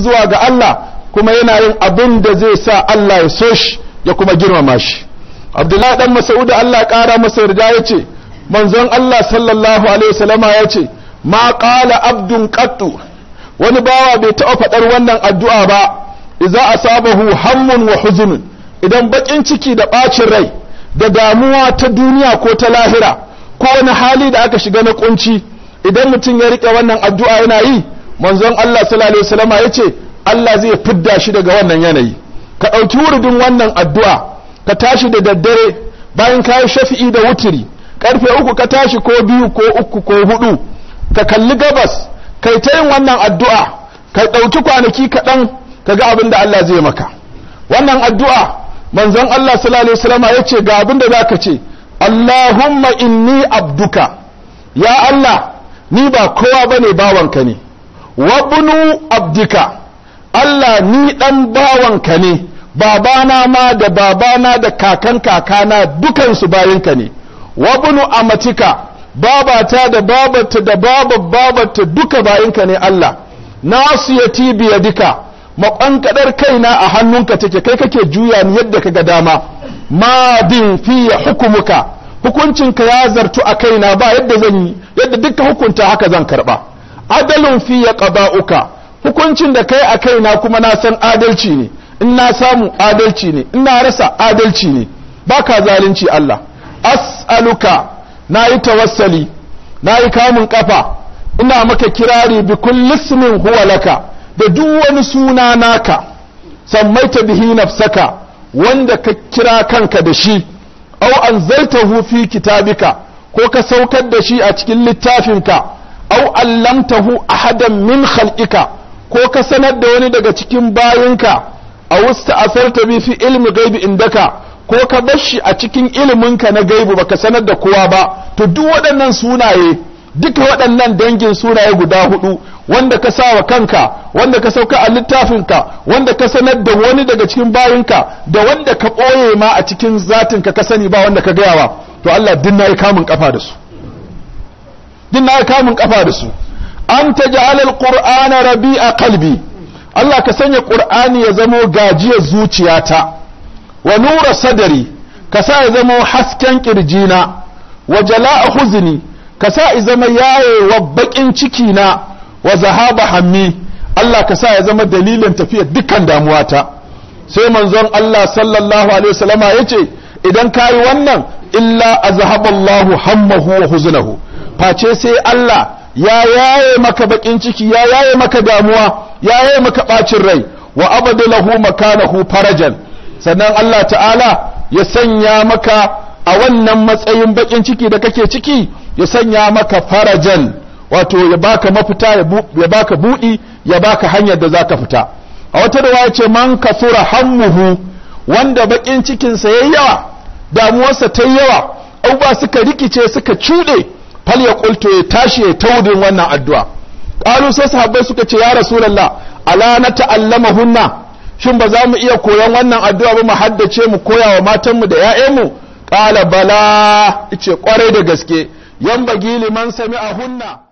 Zuwa ga Allah, kuma yana yin abin da zai sa Allah ya so shi ya kuma girmama shi. Abdullahi dan Mas'ud, Allah ƙara masa yarda, yace manzon Allah sallallahu alaihi wasallama yace: "Ma qala abdun qattu", wani bawa bai taɓa faɗar wannan addu'a ba, "idza asabahu hammun wa huzunun", idan bakin ciki da ɓacin rai da damuwa ta duniya ko ta lahira ko wani hali da aka shiga na kunci, idan mutum ya rike wannan addu'a yana yi, manzon Allah sallallahu alaihi wasallama yace Allah zai fidda shi daga wannan yanayi. Ka ɗauki wurudin wannan addu'a, ka tashi da daddare bayan ka yi shafi'i da wutiri, karfe 3 ka tashi, ko 2 ko 3 ko 4, ka kalli gabas, kai ta yin wannan addu'a, ka ɗauki kwanaki kaɗan, ka ga abin da Allah zai maka. Wannan addu'a, manzon Allah sallallahu alaihi wasallama yace ga abin da zaka ce: "Allahumma inni abduka", ya Allah, ni ba kowa bane, bawanka ne, "wabnu abdika", Allah, ni dan bawanka ne, babana ma da babana da kakan kakana dukansu bayinka ne, "wabnu amatika", babata da babata da babar babata duka bayinka ne. Allah, "nasiyati biyadika", maƙwanƙadar kaina a hannunka take, kai kake juya ni yadda kaga dama, "madin fiya hukumuka", hukuncinka ya zartu a kaina, ba yadda zan yi, yadda duka hukunta haka zan karba, "adalun fiya qada'uka", hukuncin da kai a kaina kuma na san adalci ne, in na samu adalci ne, in na rasa adalci ne, baka zalunci. Allah, "as'aluka", na yi tawassali, na yi kamun kafa, ina maka kirari, "bi kulli ismin huwa laka", da duk wani suna naka, "sammaita bihi nafsaka", wanda ka kira kanka da shi, "aw anzaltahu fi kitabika", ko ka saukar da shi a cikin littafinka, "aw allamtahu ahadan min khalqika", ko ka sanar da wani daga cikin bayinka, "aw ista'sarta bi fi ilmi ghaibi indaka", ko ka bar shi a cikin iliminka na gaibu baka sanar da kowa ba. To, duk waɗannan sunaye, duka waɗannan dangin sunaye guda hudu, wanda ka sa wa kanka, wanda ka sauka a littafinka, wanda ka sanar da wani daga cikin bayinka, da wanda ka ɓoye ma a cikin zatinka ka sani, ba wanda ka gayawa, to Allah, duk nayi kamun kafa da su, duk nayi kamun kafa da su. "An taj'al al-qur'ana rabi'a qalbi", Allah, ka sanya Qur'ani ya zamo gajiyar zuciyata, "wa nura sadari", ka sa ya zamo hasken kirjina, "wa jala'a huzni", ka sa ya zama yayewa bakin ciki na, "wa zahaba hammi", Allah, ka sa ya zama dalilin tafiyar dukkan damuwata. Sai manzon Allah sallallahu alaihi wasallama yace idan kayi wannan, "illa azhaballahu hammahu wa huznahu", face sai Allah ya yaye maka bakin ciki, ya yaye maka damuwa, ya yaye maka bacin rai, "wa abadalahu makanahu farajan", sannan Allah ta'ala ya sanya maka a wannan matsayin bakin ciki da kake ciki, ya sanya maka farajan, wato ya baka mafita, ya baka budi, ya baka hanyar da zaka fita. A wata riwaya ce: "Man kasura hammuhu", wanda bakin cikinsa yayi yawa, damuwarsa ta yawa, abubuwa suka rikice suka cuɗe, "fal ya qultu", ya tashi ya taudin wannan addu'a. Qalu, sai sahabbai suka ce: "Ya Rasulullah, ala na ta'allamahunna? Shin ba za mu iya koyan wannan addu'a ba, mu haddace, mu koya wa matanmu da 'ya'yanmu?" Qala: "Bala", ce kwarai da gaske, "yanbagi liman sami'ahunna."